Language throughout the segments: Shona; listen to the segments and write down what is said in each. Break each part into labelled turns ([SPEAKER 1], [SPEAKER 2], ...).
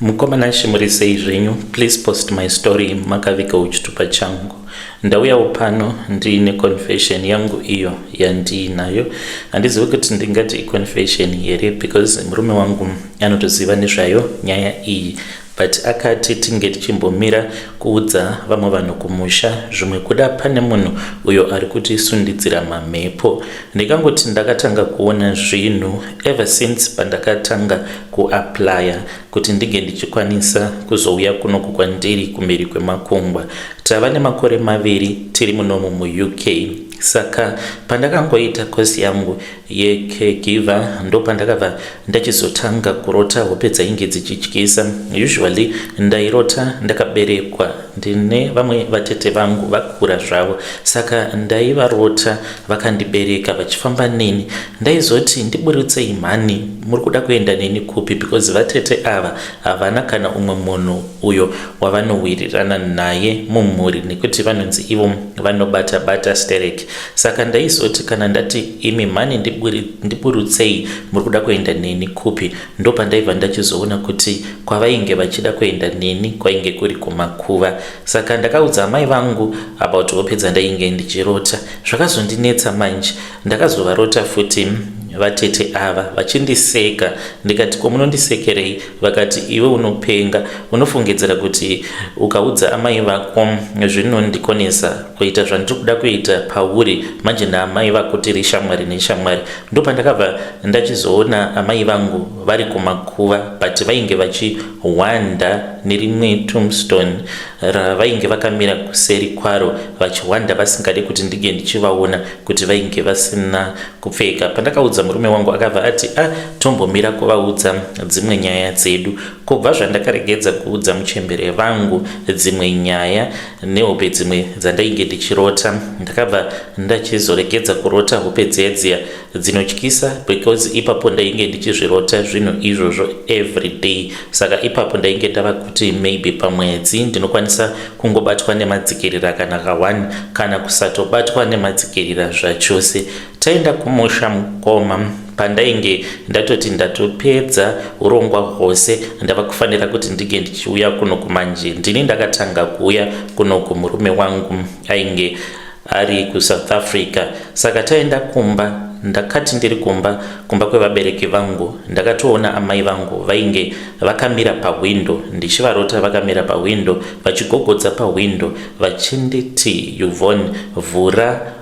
[SPEAKER 1] Mukoma Nashe muri sei zvenyu please post my story makaviga chitupa changu. Ndauyawo pano ndiine confession yangu iyo yandiinayo. Handizivi kuti ndingati iconfession here because murume wangu anotoziva nezvayo nyaya iyi but akati tinge tichimbomira kuudza vamwe vanhu kumusha zvimwe kuda pane munhu uyo ari kutisundidzira mamhepo. Ndikangoti ndakatanga kuona zvinhu ever since pandakatanga kuapplya kuti ndinge ndichikwanisa kuzouya kunoku kwandiri kumhiri kwemakungwa. Tava nemakore 2 tiri munomu muUK saka pandakangoita kosi yangu yecaregiver ndopandakabva ndachizotanga kurota hope dzainge dzichityisa. Usually ndairota ndakaberekwa ndine vamwe vatete vangu vakura zvavo saka ndaivarota vakandibereka vachifamba neni. Ndaizoti ndiburutsei mhani muri kuda kuenda neni kupi because vatete ava havana kana umwe munhu uyo wavanowirirana naye mumhuri nekuti vanonzi ivo vanobata bata sterek. Saka ndaizoti kana ndati imi mhani ndiburutsei muri kuda kuenda neni kupi ndopandaibva ndachizoona kuti kwavainge vachida kuenda neni kwainge kuri kumakuva. Saka ndakaudza amai vangu about hope dzandainge ndichirota. Zvakazondinetsa manje ndakazovarota futi vatete ava vachindiseka ndikati ko munondisekerei vakati iwe unopenga unofungidzira kuti ukaudza amai vako zvinondikonesa kuita zvandiri kuda kuita pauri manje naamai vako tiri shamwari neshamwari. Ndopandakabva ndachizoona amai vangu vari kumakuva but vainge vachihwanda nerimwe tombstone ravainge vakamira kuseri kwaro vachihwanda vasingade kuti ndinge ndichivaona kuti vainge vasina kupfeka. Pandakaudza murume wangu akabva ati a tombomira kuvaudza dzimwe nyaya dzedu. Kubva zvandakaregedza kuudza muchembere vangu dzimwe nyaya nehope dzimwe dzandainge ndichirota ndakabva ndachizoregedza kurota hope dziya dziya dzinotyisa because ipapo ndainge ndichizvirota zvinhu izvozvo everyday. Saka ipapo ndainge ndava kuti maybe pamwedzi ndinokwanisa kungobatwa nemadzikirira kana ka1 kana kusatobatwa nemadzikirira zvachose. Taenda kumusha mukoma pandainge ndatoti ndatopedza urongwa hwose ndava kufanira kuti ndinge ndichiuya kunoku manje. Ndini ndakatanga kuuya kunoku murume wangu ainge ari kuSouth Africa. Saka taenda kumba ndakati ndiri kumba kumba kwevabereki vangu ndakatoona amai vangu vainge vakamira pahwindo ndichivarota vakamira pahwindo vachigogodza pahwindo vachinditi Yvonne vhura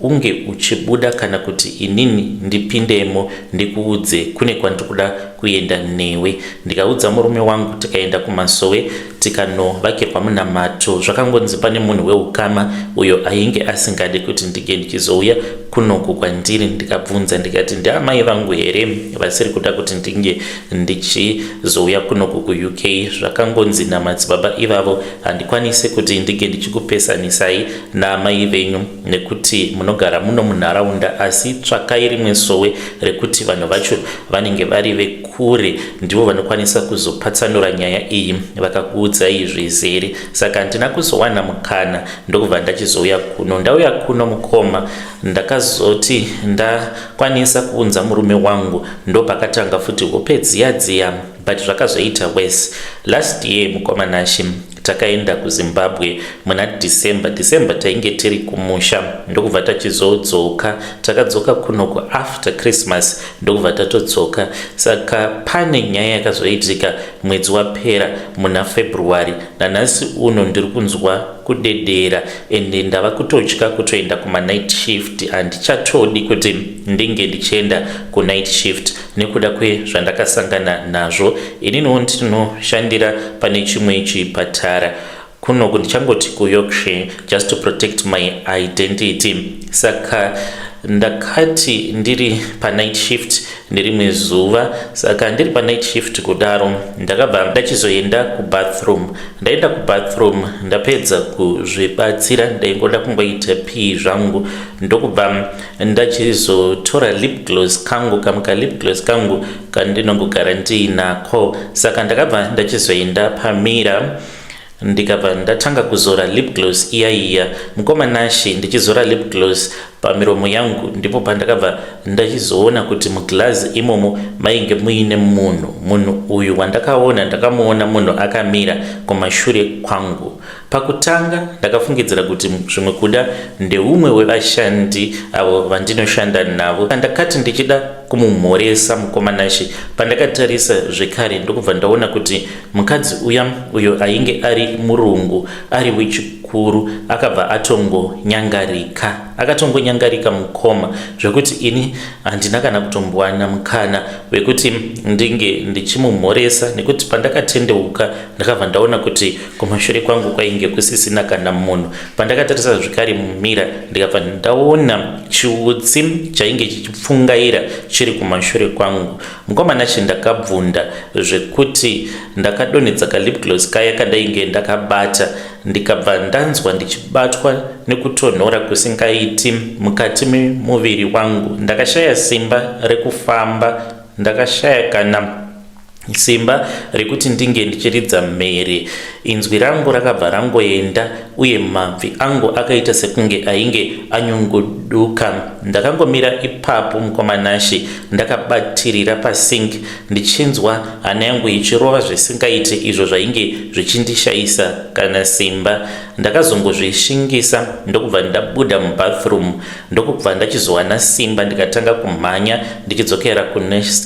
[SPEAKER 1] unge uchibuda kana kuti inini ndipindemo ndikuudze kune kwandiri kuda kuenda newe. Ndikaudza murume wangu tikaenda kumasowe tikanovakirwa munamato. Zvakangonzi pane munhu weukama uyo ainge asingade kuti ndinge ndichizouya kunoku kwandiri. Ndikabvunza ndikati ndiamai vangu here vasiri kuda kuti ndinge ndichizouya kunoku kuUK. Zvakangonzi namadzibaba ivavo handikwanise kuti ndinge ndichikupesanisai naamai venyu nekuti munogara muno munharaunda asi tsvakai rimwe sowe rekuti vanhu vacho vanenge vari vekure ndivo vanokwanisa kuzopatsanura nyaya iyi vakakuudzai zvizere. Saka handina kuzowana mukana ndokubva ndachizouya kuno. Ndauya kuno mukoma ndakazoti ndakwanisa kuunza murume wangu ndopakatanga futi hope dziya dziya but zvakazoita worse. Last year mukoma Nashe takaenda kuZimbabwe muna December. December tainge tiri kumusha ndokubva tachizodzoka. Takadzoka kunoku after Christmas ndokubva tatodzoka. Saka pane nyaya yakazoitika mwedzi wapera muna February. Nanhasi uno ndiri kunzwa kudedera ende ndava kutotya kutoenda kumanight shift. Handichatodi kuti ndinge ndichienda kunight shift nekuda kwezvandakasangana nazvo. Ininiwo ndinoshandira pane chimwe chipatara kunoku ndichangoti kuYorkshire just to protect my identity. Saka ndakati ndiri panight shift nerimwe zuva. Saka ndiri panight shift kudaro ndakabva ndachizoenda kubathroom. Ndaenda kubathroom ndapedza kuzvibatsira ndaingoda kungoita pee zvangu ndokubva ndachizotora lip gloss kangu kamwe kalip gloss kangu kandinongogara ndiinako. Saka ndakabva ndachizoenda pamira ndikabva ndatanga kuzora lip gloss iya iya. Mukoma Nashe ndichizora lip gloss Pamiromo yangu ndipo pandakabva ndachizoona kuti muglazi imomo mainge muine munhu. Munhu uyu wandakaona, ndakamuona munhu akamira kumashure kwangu. Pakutanga ndakafungidzira kuti zvimwe kuda ndeumwe wevashandi avo vandinoshanda navo. Ndakati ndichida kumumhoresa mukoma Nashe, pandakatarisa zvekare ndokubva ndaona kuti mukadzi uya uyo ainge ari murungu ari wechikuru akabva atongonyangarika. Akatongonyangarika mukoma zvekuti ini handina kana kutombowana mukana wekuti ndinge ndichimumhoresa nekuti pandakatendeuka ndakabva ndaona kuti kumashure kwangu kwainge kusisina kana munhu. Pandakatarisa zvekare mumira ndikabva ndaona chiutsi chainge chichipfungaira chiri kumashure kwangu. Mukoma Nashe, ndakabvunda zvekuti ndakadonhedza kalip gloss kaya kandainge ndakabata, ndikabva ndanzwa ndichibatwa nekutonhora kusingaiti mukati memuviri wangu. Ndakashaya simba rekufamba, ndakashaya kana simba rekuti ndinge ndichiridza mhere. Inzwi rangu rakabva rangoenda uye mabvi angu akaita sekunge ainge anyunguduka. Ndakangomira ipapo mukoma Nashe ndakabatirira pasink ndichinzwa hana yangu ichirova zvisingaite izvo zvainge zvichindishaisa kana simba. Ndakazongozvishingisa ndokubva ndabuda mubathroom ndokubva ndachizowana simba ndikatanga kumhanya ndichidzokera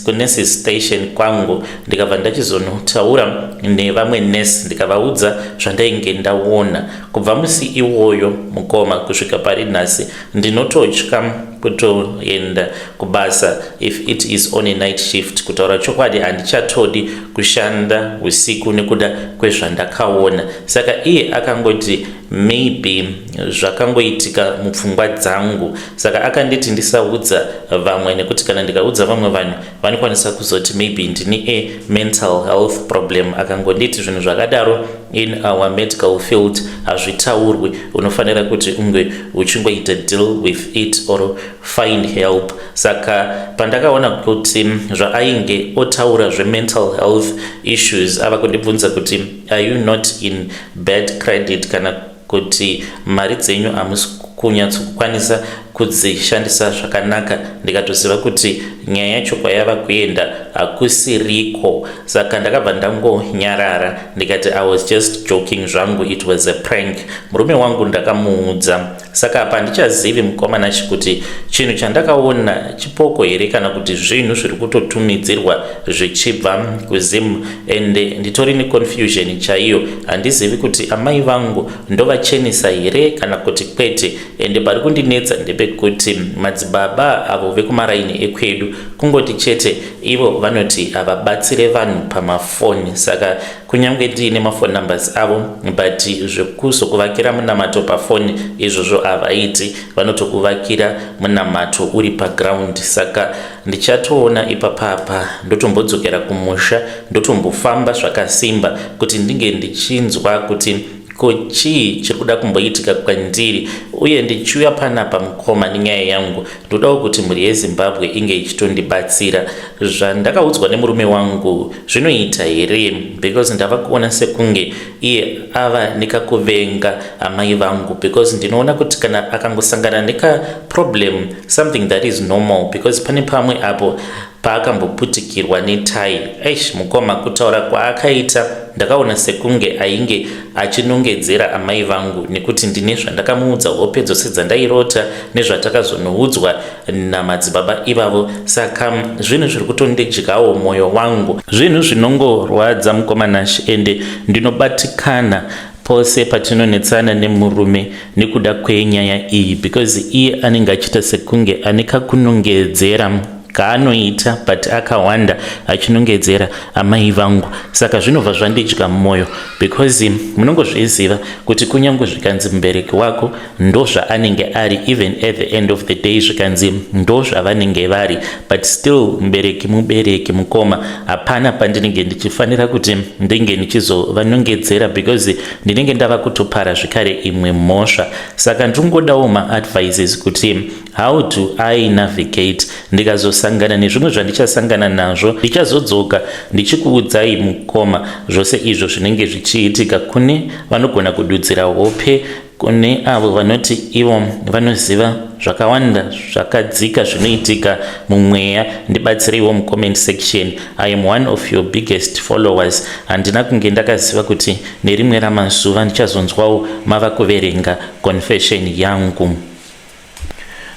[SPEAKER 1] kunurses station kwangu, ndikabva ndachizonotaura nevamwe nurse ndikavaudza zvandainge ndaona. Kubva musi iwoyo mukoma kusvika pari nhasi ndinototya kutoenda kubasa if it is on a night shift. Kutaura chokwadi handichatodi kushanda usiku nekuda kwezvandakaona. Saka iye akangoti maybe zvakangoitika mupfungwa dzangu, saka akanditi ndisaudza vamwe nekuti kana ndikaudza vamwe vanhu vanokwanisa kuzoti maybe ndini a mental health problem. Akangonditi zvinhu zvakadaro in our medical field hazvitaurwi, unofanira kuti unge uchingoita deal with it or find help. Saka pandakaona kuti zvaainge otaura zvemental health issues, ava kundibvunza kuti, "Are you not in bad credit?" kana kuti mari dzenyu hamusi kunyatsokukwanisa kudzishandisa zvakanaka, ndikatoziva kuti nyaya yacho kwayava kuenda hakusiriko. Saka ndakabva ndangonyarara ndikati I was just joking zvangu, it was a prank. Murume wangu ndakamuudza. Saka apa handichazivi mukoma Nashe kuti chinhu chandakaona chipoko here kana kuti zvinhu zviri kutotumidzirwa zvichibva kuZim, ende nditori neconfusion chaiyo. Handizivi kuti amai vangu ndovachenesa here kana kuti kwete. Ende pari kundinetsa ndepekuti madzibaba avo vekumaraini ekwedu, kungoti chete ivo vanoti havabatsire vanhu pamafoni. Saka kunyange ndiine mafone numbers avo, but zvekuzokuvakira munamato pafoni izvozvo havaiti, vanotokuvakira munamato uri paground. Saka ndichatoona ipapapa ndotombodzokera kumusha, ndotombofamba zvakasimba kuti ndinge ndichinzwa kuti ko chii chiri kuda kumboitika kwandiri. Uye ndichiuya panapa mukoma nenyaya yangu, ndodawo kuti mhuri yeZimbabwe inge ichitondibatsira. Zvandakaudzwa nemurume wangu zvinoita here? Because ndava kuona sekunge iye ava nekakuvenga amai vangu, because ndinoona kuti kana akangosangana nekaproblem, something that is normal, because pane pamwe apo paakamboputikirwa netai. Eish mukoma, kutaura kwaakaita ndakaona sekunge ainge achinongedzera amai vangu, nekuti ndine zvandakamuudza hope dzose dzandairota nezvatakazonoudzwa namadzibaba ivavo. Saka zvinhu zviri kutondidyawo mwoyo wangu, zvinhu zvinongorwadza mukoma Nashe, ende ndinobatikana pose patinonetsana nemurume nekuda kwenyaya iyi, because iye anenge achiita sekunge ane kakunongedzera kaanoita, but akawanda achinongedzera amai vangu. Saka zvinobva zvandidya mwoyo, because munongozviziva kuti kunyange zvikanzi mubereki wako ndo zvaanenge ari, even at the end of the day zvikanzi ndo zvavanenge vari, but still mubereki mubereki mukoma. Hapana pandinenge ndichifanira kuti ndinge ndichizovanongedzera, because ndinenge ndava kutopara zvekare imwe mhosva. Saka ndingodawo maadvices kuti How do I navigate? Ndikazosangana nezvimwe zvandichasangana nazvo, ndichazodzoka ndichikuudzai mukoma zvose izvo zvinenge zvichiitika. Kune vanogona kududzira hope, kune avo vanoti ivo vanoziva zvakawanda zvakadzika zvinoitika mumweya, ndibatsireiwo mucomment section. I am one of your biggest followers. Handina kunge ndakaziva kuti nerimwe ramazuva ndichazonzwawo mava kuverenga confession yangu.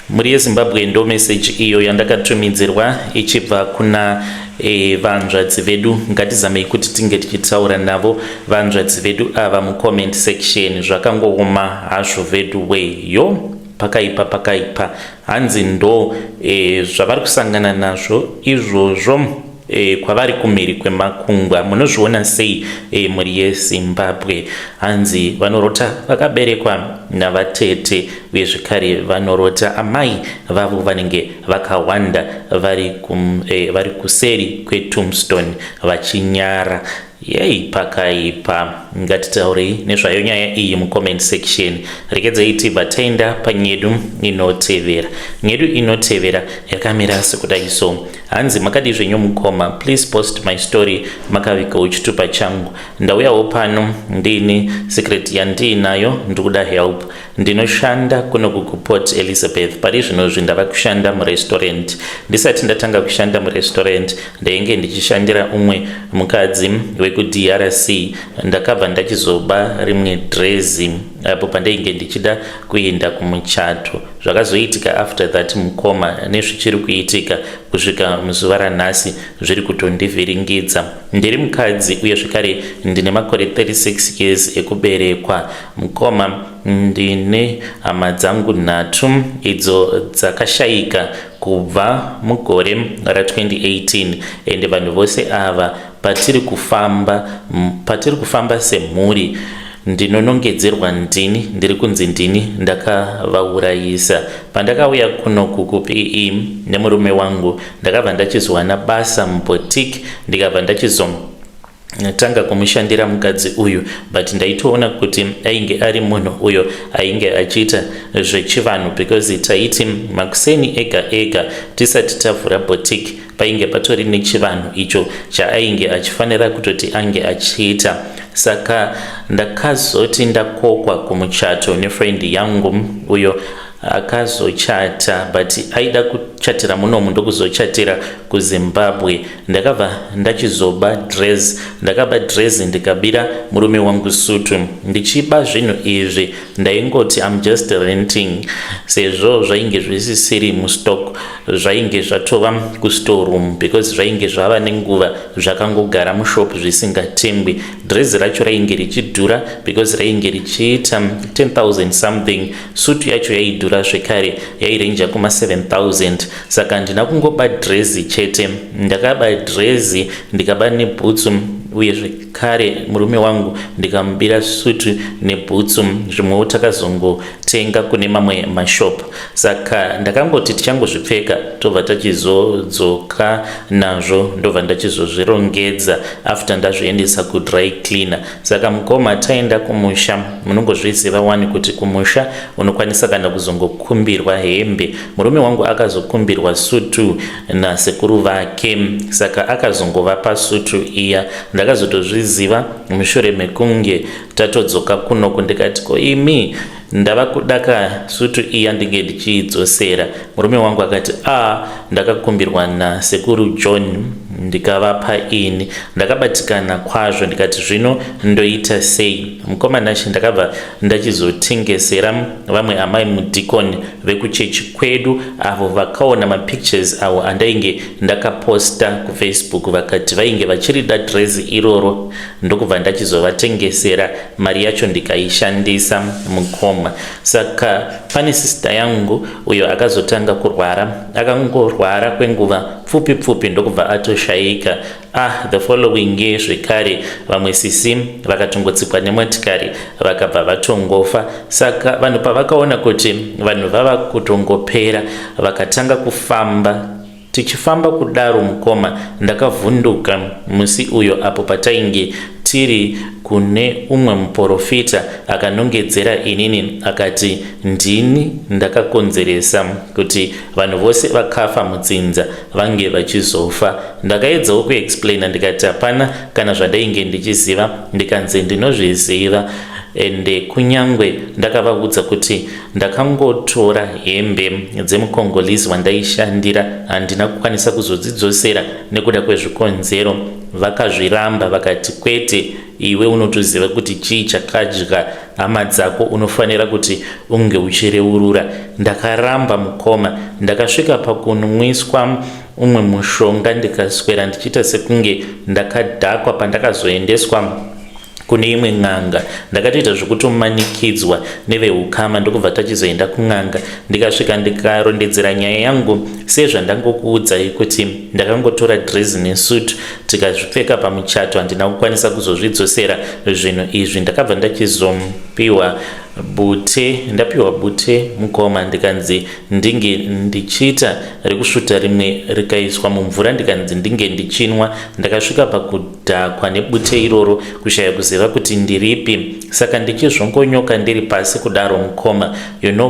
[SPEAKER 1] Mhuri yeZimbabwe, ndo meseji iyo yandakatumidzirwa ichibva kuna vanzvadzi vedu. Ngatizamei kuti tinge tichitaura navo vanzvadzi vedu ava mucomment section. Zvakangooma hazvo vedu weyo, pakaipa, pakaipa. Hanzi ndo zvavari kusangana nazvo izvozvo kwavari kumhiri kwemakungwa. Munozviona sei, mhuri yeZimbabwe? Hanzi vanorota vakaberekwa navatete, uye zvekare vanorota amai vavo vanenge vakawanda vari kuseri kwetombstone vachinyara. Yei, pakaipa. Ngatitaurei nezvayo nyaya iyi mucomment section. Rekedzei tibva taenda panyedu inotevera. Nyedu inotevera yakamira sekudai so. Hanzi, "Makadi zvenyu mukoma? Please post my story makavigawo chitupa changu. Ndauyawo pano ndini secret yandiinayo, ndikuda help. Ndinoshanda kuno kuPort Elizabeth. Pari zvinozvi ndava kushanda murestaurant. Ndisati ndatanga kushanda murestaurant, ndainge ndichishandira umwe mukadzi wekuDRC. Ndakabva ndachizoba rimwe dhirezi apo pandainge ndichida kuenda kumuchato. Zvakazoitika after that, mukoma, nezvichiri kuitika kusvika muzuva ranhasi zviri kutondivhiringidza. Ndiri mukadzi uye zvekare ndine makore 36 years ekuberekwa. Mukoma, ndine hama dzangu nhatu idzo dzakashayika kubva mugore ra2018, ende vanhu vose ava patiri kufamba semhuri ndinonongedzerwa ndini, ndiri kunzi ndini ndakavaurayisa. Pandakauya kunoku kuPE nemurume wangu, ndakabva ndachizowana basa muboutique, ndikabva ndachizo tanga kumushandira mukadzi uyu, but ndaitoona kuti ainge ari munhu uyo ainge achiita zvechivanhu, because taiti makuseni ega ega tisati tavhura boutique painge patori nechivanhu icho chaainge achifanira kutoti ange achiita. Saka ndakazoti ndakokwa kumuchato nefriend yangu uyo akazochata, but aida kuchatira munomu ndokuzochatira kuZimbabwe. Ndakabva ndachizoba dress. Ndakaba dress, ndikabira murume wangu sutu. Ndichiba zvinhu izvi ndaingoti am just renting, sezvo zvainge zvisisiri mustock, zvainge zvatova kustoreroom, because zvainge zvava nenguva zvakangogara mushop zvisingatengwi. Dress racho rainge richidhura because rainge richiita 10,000 something. Sutu yacho yaidhura zvekare, yairenja kuma7000. Saka handina kungoba dhirezi chete, ndakaba dhirezi, ndikaba nebhutsu, uye zvekare murume wangu ndikamubira sutu nebhutsu. Zvimwewo takazongotenga kune mamwe mashop. Saka ndakangoti tichangozvipfeka, tobva tachizodzoka nazvo, ndobva ndachizozvirongedza after ndazviendesa kudry cleaner. Saka mukoma, taenda kumusha, munongozviziva wani kuti kumusha unokwanisa kana kuzongokumbirwa hembe. Murume wangu akazokumbirwa sutu nasekuru vake, saka akazongovapa sutu iya. Ndakazotozviziva mushure mekunge tatodzoka kunoku. Ndikati, 'Ko imi, ndava kudaka sutu iya, ndinge ndichiidzosera.' Murume wangu akati, 'A, ndakakumbirwa nasekuru John, ndikavapa ini.' Ndakabatikana kwazvo, ndikati, 'Zvino ndoita sei, mukoma Nashe?' Ndakabva ndachizotengesera vamwe amai mudhikoni vekuchechi kwedu, avo vakaona mapictures avo andainge ndakaposta kuFacebook, vakati vainge vachirida dhirezi iroro, ndokubva ndachizovatengesera. Mari yacho ndikaishandisa, mukoma. Saka pane sista yangu uyo akazotanga kurwara. Akangorwara kwenguva pfupi pfupi, ndokubva atoshayika. Ah, the following year zvekare vamwe sisi vakatongotsikwa nemotikari, vakabva vatongofa. Saka vanhu pavakaona kuti vanhu vava kutongopera, vakatanga kufamba. Tichifamba kudaro, mukoma, ndakavhunduka musi uyo apo patainge tiri. Tiri kune umwe muporofita akanongedzera inini akati ndini ndakakonzeresa kuti vanhu vose vakafa mudzinza vange vachizofa. Ndakaedzawo kuexplaina ndikati hapana kana zvandainge ndichiziva, ndikanzi ndinozviziva ende kunyangwe ndakavaudza kuti ndakangotora hembe dzemukongolese wandaishandira, handina kukwanisa kuzodzidzosera nekuda kwezvikonzero. Vakazviramba vakati kwete, iwe unotoziva kuti chii chakadya hama dzako, unofanira kuti unge uchireurura. Ndakaramba mukoma. Ndakasvika pakunwiswa umwe mushonga, ndikaswera ndichiita sekunge ndakadhakwa. Pandakazoendeswa kune imwe n'anga, ndakatoita zvekutomanikidzwa neveukama, ndokubva tachizoenda kun'anga. Ndikasvika ndikarondedzera nyaya yangu sezvandangokuudzai kuti ndakangotora dress nesuit tikazvipfeka pamuchato, handina kukwanisa kuzozvidzosera zvinhu izvi. Ndakabva ndachizopiwa bute. Ndapiwa bute mukoma, ndikanzi ndinge ndichiita rekusvuta, rimwe rikaiswa mumvura, ndikanzi ndinge ndichinwa. Ndakasvika pakudhakwa nebute iroro, kushaya kuziva kuti ndiripi. Saka ndichizvongonyoka ndiri pasi kudaro mukoma,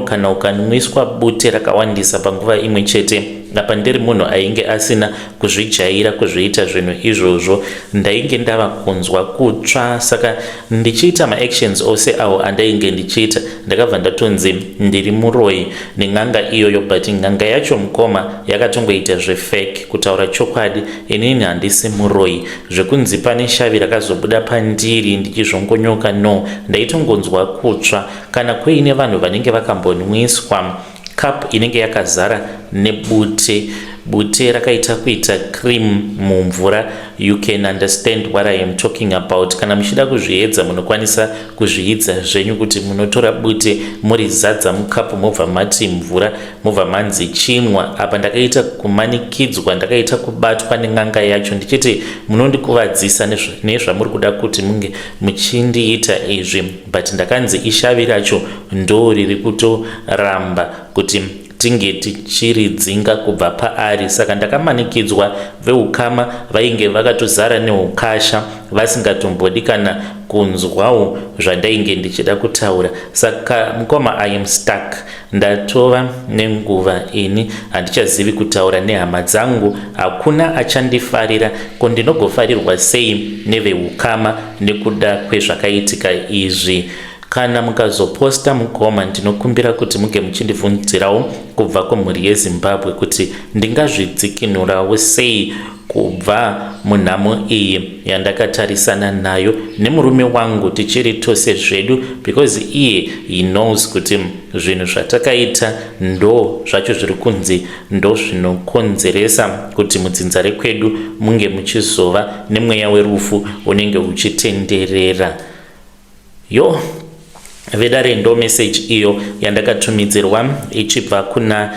[SPEAKER 1] kana ukanwiswa bute rakawandisa panguva imwe chete, apa ndiri munhu ainge asina kuzvijaira kuzviita zvinhu izvozvo, ndainge ndava kunzwa kutsva. Saka ndichiita maactions ose awo andainge ndichiita, ndakabva ndatonzi ndiri muroyi nen'anga iyoyo. But n'anga yacho mukoma yakatongoita zvefake. Kutaura chokwadi, inini handisi muroyi. Zvekunzi pane shavi rakazobuda pandiri ndichizvongonyoka, no, ndaitongonzwa kutsva. Kana kuine vanhu vanenge vakambonwiswa cup inenge yakazara nebute, bute rakaita kuita cream mumvura, you can understand what I am talking about. Kana muchida kuzviedza, munokwanisa kuzviidza zvenyu, kuti munotora bute murizadza mukapu, mobva mati mvura, mobva manzi chinwa. Apa ndakaita kumanikidzwa, ndakaita kubatwa nen'anga yacho ndichiti munondikuvadzisa nezvamuri kuda kuti munge muchindiita izvi, but ndakanzi ishavi racho ndo riri kutoramba kuti tinge tichiridzinga kubva paari. Saka ndakamanikidzwa. Veukama vainge vakatozara neukasha, vasingatombodi kana kunzwawo zvandainge ndichida kutaura. Saka mukoma, I am stuck. Ndatova nenguva ini handichazivi kutaura nehama dzangu, hakuna achandifarira. Ko ndinogofarirwa sei neveukama nekuda kwezvakaitika izvi? Kana mukazoposta mukoma, ndinokumbira kuti muge muchindibvunzirawo kubva kumhuri yeZimbabwe kuti ndingazvidzikinurawo sei kubva munhamo iyi yandakatarisana nayo nemurume wangu tichiri tose zvedu, because iye he knows kuti zvinhu zvatakaita ndo zvacho zviri kunzi ndo zvinokonzeresa kuti mudzinza rekwedu munge muchizova nemweya werufu unenge uchitenderera. Yo vedare, ndo message iyo yandakatumidzirwa ichibva kuna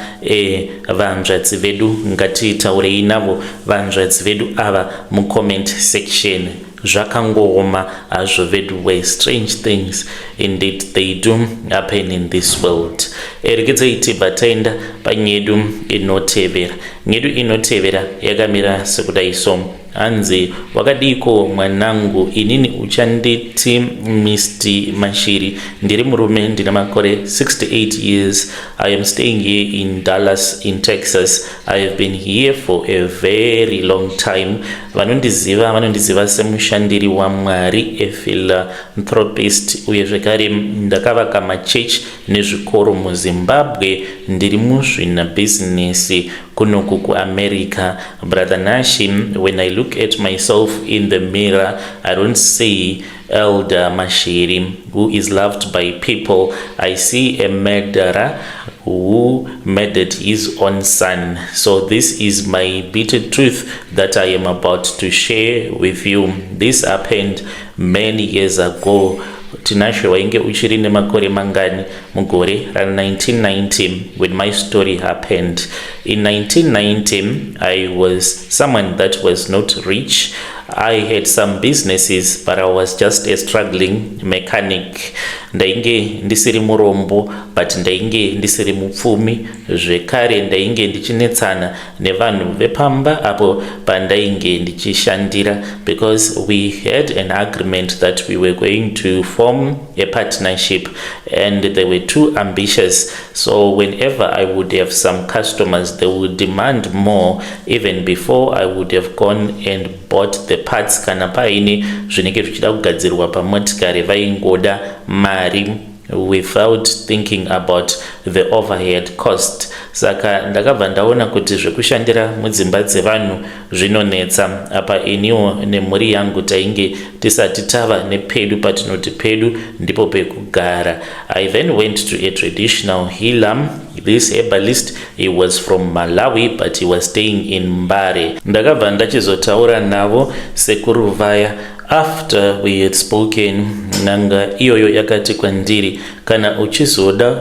[SPEAKER 1] vanzvadzi vedu. Ngatitaurei navo vanzvadzi vedu ava mucomment section. Zvakangooma hazvo vedu. Strange things indeed, they do happen in this world. Regedzei tibva taenda panyedu inotevera. Nyedu inotevera yakamira sekudai so. Hanzi, "Wakadiko mwanangu? Inini uchanditi Mr Mashiri. Ndiri murume, ndine makore 68 years. I am staying here in Dallas in Texas. I have been here for a very long time. Vanondiziva vanondiziva semushandiri waMwari, a philanthropist, uye zvekare ndakavaka machechi nezvikoro muZimbabwe. Ndiri muzvinabhizinesi kunoku kuAmerica. Brother Nashi, when I look at myself in the mirror, I don't see Elder Mashiri who is loved by people. I see a murderer who murdered his own son. So this is my bitter truth that I am about to share with you. This happened many years ago. Tinashe, wainge uchiri nemakore mangani mugore ra1990 when my story happened?" In 1990, I was someone that was not rich. I had some businesses, but I was just a struggling mechanic. Ndainge ndisiri murombo, but ndainge ndisiri mupfumi zvekare. Ndainge ndichinetsana nevanhu vepamba apo pandainge ndichishandira, because we had an agreement that we were going to form a partnership and they were too ambitious. So whenever I would have some customers, they would demand more even before I would have gone and bought the parts. Kana paine zvinenge zvichida kugadzirwa pamotikari, vaingoda mari without thinking about the overhead cost. Saka ndakabva ndaona kuti zvekushandira mudzimba dzevanhu zvinonetsa. Apa iniwo nemhuri yangu tainge tisati tava nepedu patinoti pedu ndipo pekugara. I then went to a traditional healer. This herbalist, he was from Malawi, but he was staying in Mbare. Ndakabva ndachizotaura navo sekuru vaya. After we had spoken, n'anga iyoyo yakati kwandiri, "Kana uchizoda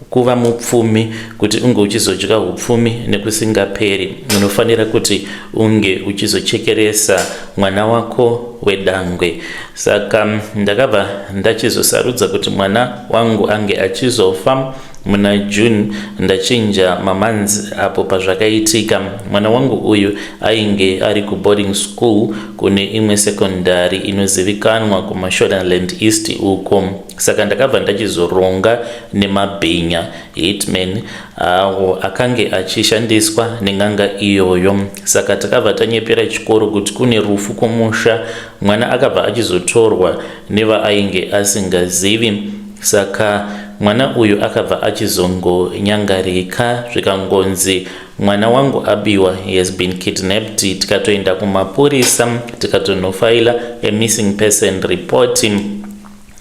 [SPEAKER 1] kuva mupfumi, kuti unge uchizodya upfumi nekusingaperi, unofanira kuti unge uchizochekeresa mwana wako wedangwe." Saka ndakabva ndachizosarudza kuti mwana wangu ange achizofa muna June. Ndachinja mamonths apo pazvakaitika. Mwana wangu uyu ainge ari kuboarding school kune imwe sekondari inozivikanwa kuMashonaland East uko. Saka ndakabva ndachizoronga nemabhinya, hitman awo akange achishandiswa nen'anga iyoyo. Saka takabva tanyepera chikoro kuti kune rufu kumusha. Mwana akabva achizotorwa nevaainge asingazivi. Saka mwana uyu akabva achizongonyangarika, zvikangonzi mwana wangu abiwa, he has been kidnapped. Tikatoenda kumapurisa, tikatonofaila a missing person report,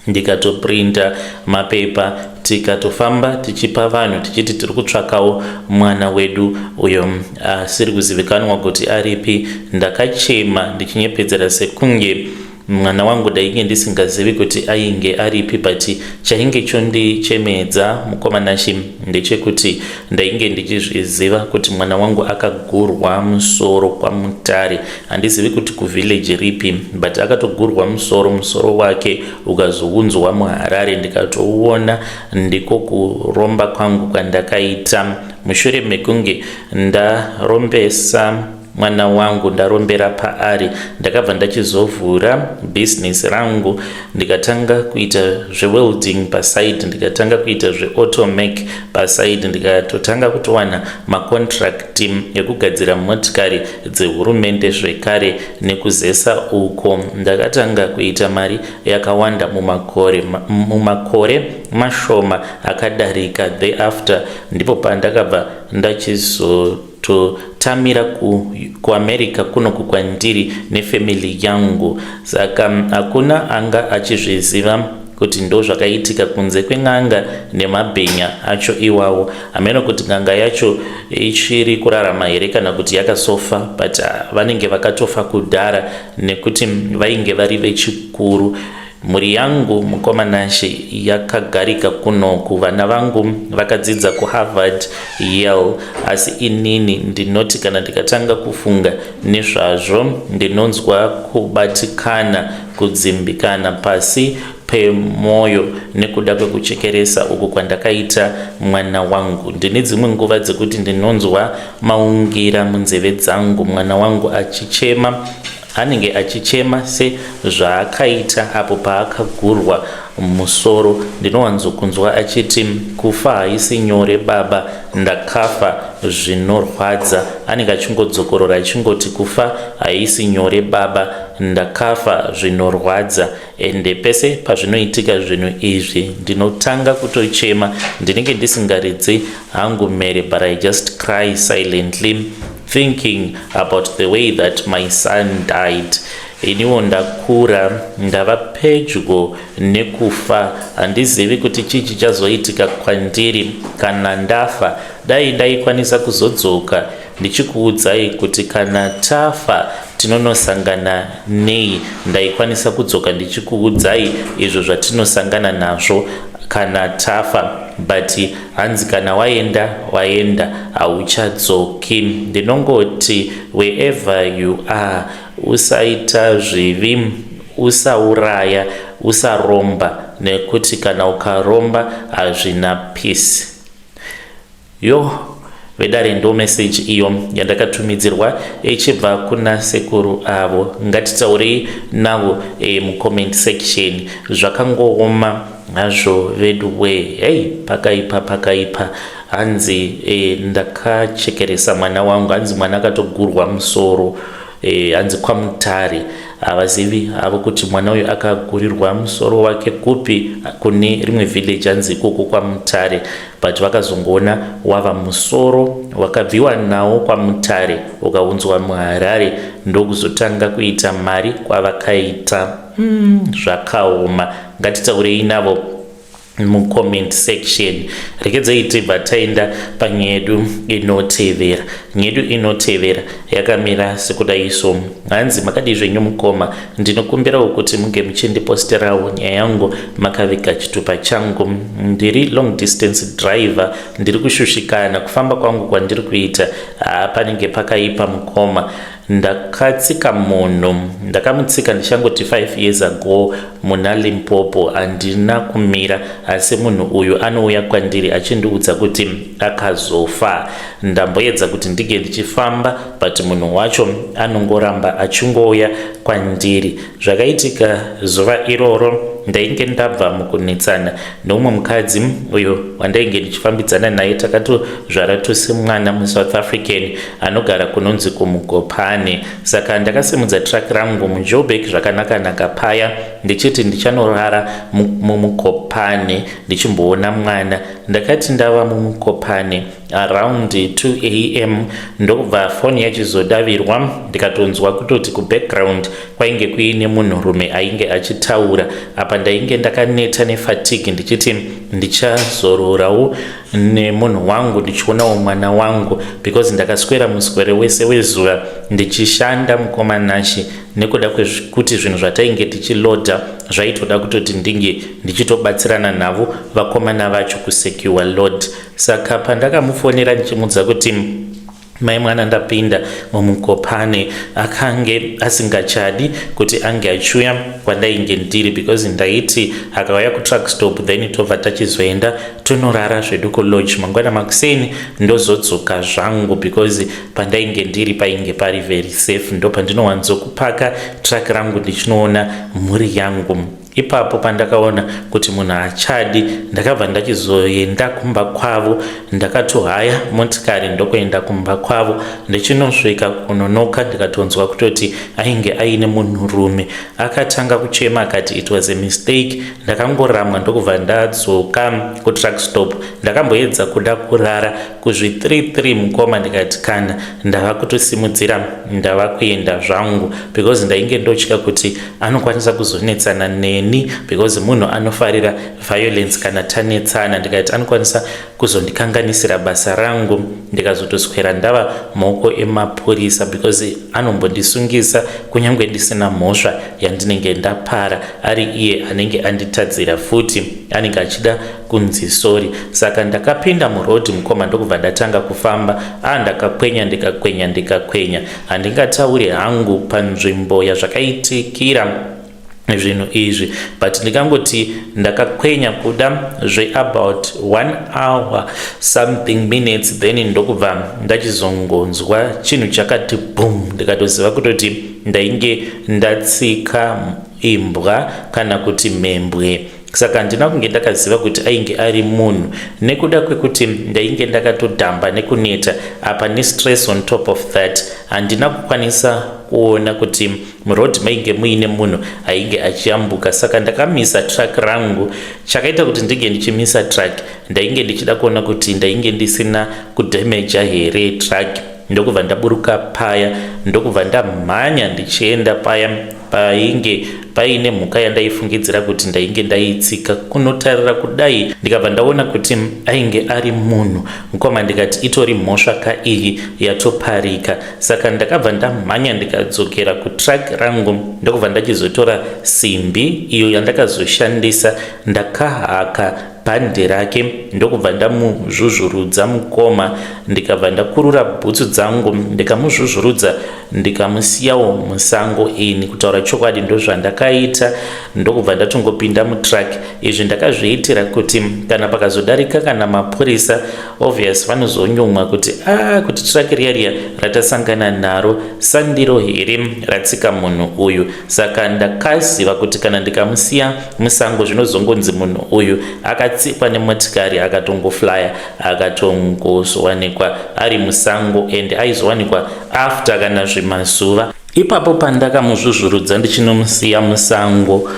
[SPEAKER 1] ndikatoprinta mapepa, tikatofamba tichipa vanhu tichiti tiri kutsvakawo mwana wedu uyo asiri kuzivikanwa kuti aripi. Ndakachema ndichinyepedzera sekunge mwana wangu ndainge ndisingazivi kuti ainge aripi, but chainge chondichemedza, mukoma Nashe, ndechekuti ndainge ndichizviziva kuti mwana wangu akagurwa musoro kwaMutare. Handizivi kuti kuvillage ripi, but akatogurwa musoro, musoro wake ukazounzwa muHarare, ndikatouona. Ndiko kuromba kwangu kwandakaita. Mushure mekunge ndarombesa mwana wangu, ndarombera paari, ndakabva ndachizovhura bhizinesi rangu, ndikatanga kuita zvewelding paside, ndikatanga kuita zveautomech paside, ndikatotanga kutowana macontract ekugadzira motikari dzehurumende zvekare nekuzesa uko. Ndakatanga kuita mari yakawanda mumakore mashoma akadarika. Thereafter ndipo pandakabva ndachizototamira kuAmerica kunoku kwandiri nefamily yangu. Saka hakuna anga achizviziva kuti ndo zvakaitika kunze kwen'anga nemabhinya acho iwawo. Hameno kuti n'anga yacho ichiri kurarama here kana kuti yakasofa, but vanenge vakatofa kudhara nekuti vainge vari vechikuru. Mhuri yangu, mukoma Nashe, yakagarika kunoku. Vana vangu vakadzidza kuHarvard, Yale, asi inini ndinoti kana ndikatanga kufunga nezvazvo, ndinonzwa kubatikana, kudzimbikana pasi pemwoyo nekuda kwekuchekeresa uku kwandakaita mwana wangu. Ndine dzimwe nguva dzekuti ndinonzwa maungira munzeve dzangu, mwana wangu achichema. Anenge achichema sezvaakaita apo paakagurwa musoro. Ndinowanzokunzwa achiti, "Kufa haisi nyore baba, ndakafa zvinorwadza." Anenge achingodzokorora achingoti, "Kufa haisi nyore baba, ndakafa zvinorwadza." Ende pese pazvinoitika zvinhu izvi, ndinotanga kutochema. Ndinenge ndisingaridzi hangu mhere, but I just cry silently, thinking about the way that my son died. Iniwo ndakura, ndava pedyo nekufa. Handizivi kuti chii chichazoitika kwandiri kana ndafa. Dai ndaikwanisa kuzodzoka ndichikuudzai kuti kana tafa tinonosangana nei, ndaikwanisa kudzoka ndichikuudzai izvo zvatinosangana nazvo. kana tafa, but hanzi kana waenda waenda, hauchadzoki. Ndinongoti wherever you are, usaita zvivi, usauraya, usaromba, nekuti kana ukaromba hazvina peace. Yo vedare, ndo meseji iyo yandakatumidzirwa ichibva kuna sekuru avo. Ngatitaurei navo mucomment section. Zvakangooma hazvo vedu we. Hei, pakaipa, pakaipa. Hanzi ndakachekeresa mwana wangu, hanzi mwana akatogurwa musoro. Hanzi kwaMutare, havazivi havo kuti mwana uyu akagurirwa musoro wake kupi, kune rimwe village, hanzi ikoko kwaMutare, but vakazongoona wava musoro wakabviwa nawo kwaMutare ukaunzwa muHarare, ndokuzotanga kuita mari kwavakaita. Zvakaoma. Ngatitaurei navo mucomment section. Rekedzai tibva taenda panyaya yedu inotevera. Nyaya yedu inotevera yakamira sekudai so. Hanzi, "Makadii zvenyu mukoma? Ndinokumbirawo kuti munge muchindiposterawo nyaya yangu makaviga chitupa changu. Ndiri long distance driver, ndiri kushushikana kufamba kwangu kwandiri kuita. Panenge pakaipa mukoma. Ndakatsika munhu, ndakamutsika ndichangoti 5 years ago muna Limpopo. Handina kumira, asi munhu uyu anouya kwandiri achindiudza kuti akazofa. Ndamboedza kuti ndinge ndichifamba, but munhu wacho anongoramba achingouya kwandiri. Zvakaitika zuva iroro, ndainge ndabva mukunetsana neumwe mukadzi uyo wandainge ndichifambidzana naye. Takatozvara tose mwana muSouth African anogara kunonzi kuMukopane. Saka ndakasimudza truck rangu muJoburg zvakanaka-naka paya, ndichiti ndichanorara muMukopane ndichimboona mwana. Ndakati ndava muMukopane around 2 a.m., ndokubva foni yachizodavirwa. Ndikatonzwa kutoti kubackground kwainge kuine munhurume ainge achitaura. Apa ndainge ndakaneta nefatigue, ndichiti ndichazororawo nemunhu wangu, ndichionawo mwana wangu, because ndakaswera muswere wese wezuva ndichishanda, mukoma Nashe, nekuda kwekuti zvinhu zvatainge tichilodha zvaitoda kutoti ndinge ndichitobatsirana navo vakomana vacho kusecure load. Saka pandakamufonera ndichimudza kuti mai mwana ndapinda mumukopane, akange asingachadi kuti ange achiuya kwandainge ndiri, because ndaiti akauya kutruck stop, then tobva tachizoenda tonorara zvedu kulodge, mangwana makuseni ndozodzoka zvangu, because pandainge ndiri painge pari very safe, ndo pandinowanzokupaka truck rangu ndichinoona mhuri yangu. Ipapo pandakaona kuti munhu achadi, ndakabva ndachizoenda kumba kwavo. Ndakatohaya motikari ndokuenda kumba kwavo. Ndichinosvika kunonoka, ndikatonzwa kutoti ainge aine munhurume. Akatanga kuchema akati it was a mistake. Ndakangoramwa, ndokubva ndadzoka kutruck stop. Ndakamboedza kuda kurara kuzvi33 mukoma, ndikati kana ndava kutosimudzira, ndava kuenda zvangu, because ndainge ndotya kuti anokwanisa kuzonetsana neni, because munhu anofarira violence kana tanetsana. Ndikati anokwanisa kuzondikanganisira basa rangu, ndikazotoswera ndava maoko emapurisa, because anombondisungisa kunyange ndisina mhosva yandinenge ndapara, ari iye anenge anditadzira futi, anenge achida kunzi sorry. Saka ndakapinda murodhi mukoma, ndokubva ndatanga kufamba. A, ndakakwenya, ndikakwenya, ndikakwenya. Handingatauri hangu panzvimbo yazvakaitikira zvinhu izvi, but ndikangoti ndakakwenya kuda zveabout one hour something minutes, then ndokubva ndachizongonzwa chinhu chakati boom. Ndikatoziva kutoti ndainge ndatsika imbwa kana kuti mhembwe. Saka handina kunge ndakaziva kuti ainge ari munhu, nekuda kwekuti ndainge ndakatodhamba nekuneta, apa nestress on top of that. Handina kukwanisa kuona kuti murodhi mainge muine munhu ainge achiyambuka. Saka ndakamisa truck rangu. Chakaita kuti ndinge ndichimisa truck, ndainge ndichida kuona kuti ndainge ndisina kudhamager here truck. Ndokubva ndaburuka paya, ndokubva ndamhanya ndichienda paya painge paine mhuka yandaifungidzira kuti ndainge ndaitsika. Kunotarira kudai, ndikabva ndaona kuti ainge ari munhu mukoma. Ndikati itori mhosva ka iyi yatoparika. Saka ndakabva ndamhanya, ndikadzokera kutruck rangu, ndokubva ndachizotora simbi iyo yandakazoshandisa. Ndakahaka. Bhande rake ndokubva ndamuzvuzvurudza mukoma, ndikabva ndakurura bhutsu dzangu ndikamuzvuzvurudza, ndikamusiyawo musango. Ini kutaura chokwadi, ndozvandakaita, ndokubva ndatongopinda mutruck. Izvi ndakazviitira kuti kana pakazodarika kana mapurisa, obvious vanozonyumwa kuti a ah, kuti truck riya riya ratasangana naro sandiro here ratsika munhu uyu. Saka ndakaziva kuti kana ndikamusiya musango, zvinozongonzi munhu uyu akatsikwa nemotikari, akatongoflya, akatongozowanikwa ari musango, and aizowanikwa after kana zvimazuva. Ipapo pandakamuzvuzvurudza ndichinomusiya musango,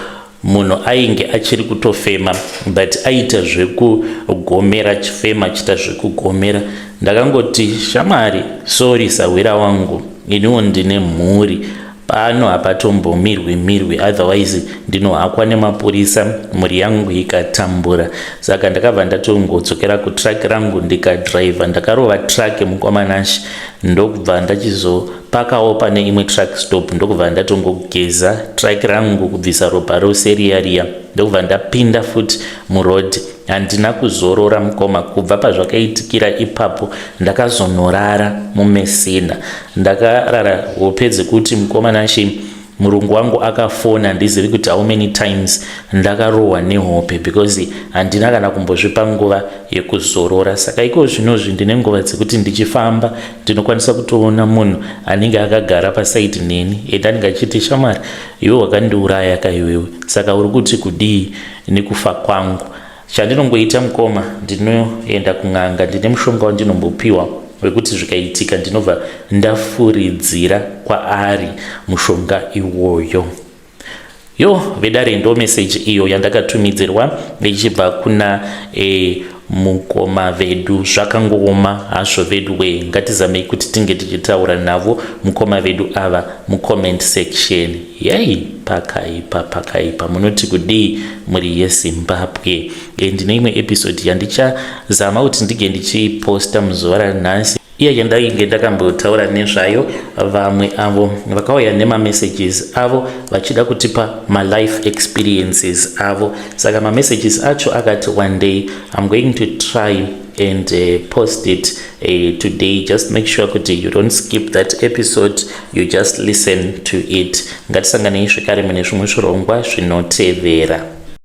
[SPEAKER 1] munhu ainge achiri kutofema, but aita zvekugomera, chifema chiita zvekugomera. Ndakangoti, "Shamwari, sorry, sahwira wangu, iniwo ndine mhuri pano, hapatombomirwi mirwi, otherwise ndinohakwa nemapurisa, mhuri yangu ikatambura." Saka ndakabva ndatongodzokera kutruck rangu, ndikadhiraivha, ndakarova truck, mukoma Nashi, ndokubva ndachizopakawo pane imwe truck stop, ndokubva ndatongogeza truck rangu, kubvisa ropa rose riya riya, ndokubva ndapinda futi muroad. Handina kuzorora, mukoma. Kubva pazvakaitikira ipapo, ndakazonorara muMesina. Ndakarara hope dzekuti, mukoma Nashi, murungu wangu akafona, handizivi kuti how many times. Ndakarohwa nehope because handina kana kumbozvipa nguva yekuzorora. Saka iko zvinozvi ndine nguva dzekuti ndichifamba ndinokwanisa kutoona munhu anenge akagara paside neni, and anenge achiti, "Shamwari, iwe wakandiuraya kaiwewe, saka uri kuti kudii nekufa kwangu?" Chandinongoita, mukoma, ndinoenda kun'anga, ndine mushonga wandinombopiwa wekuti zvikaitika ndinobva ndafuridzira kwaari mushonga iwoyo. Yo, vedare, ndo meseji iyo yandakatumidzirwa ichibva kuna mukoma vedu. Zvakangooma hazvo vedu we. Ngatizamei kuti tinge tichitaura navo mukoma vedu ava mucomment section. Yei, pakaipa, pakaipa. Munoti kudii, mhuri yeZimbabwe? Ndine imwe episode yandichazama kuti ndinge ndichiposta muzuva ranhasi, iya yandainge ndakambotaura nezvayo. Vamwe avo vakauya nemamessages avo vachida kutipa malife experiences avo. Saka mamessages acho akati one day I'm going to try and post it today. Just make sure kuti you don't skip that episode, you just listen to it. Ngatisanganei zvekare mune zvimwe zvirongwa zvinotevera.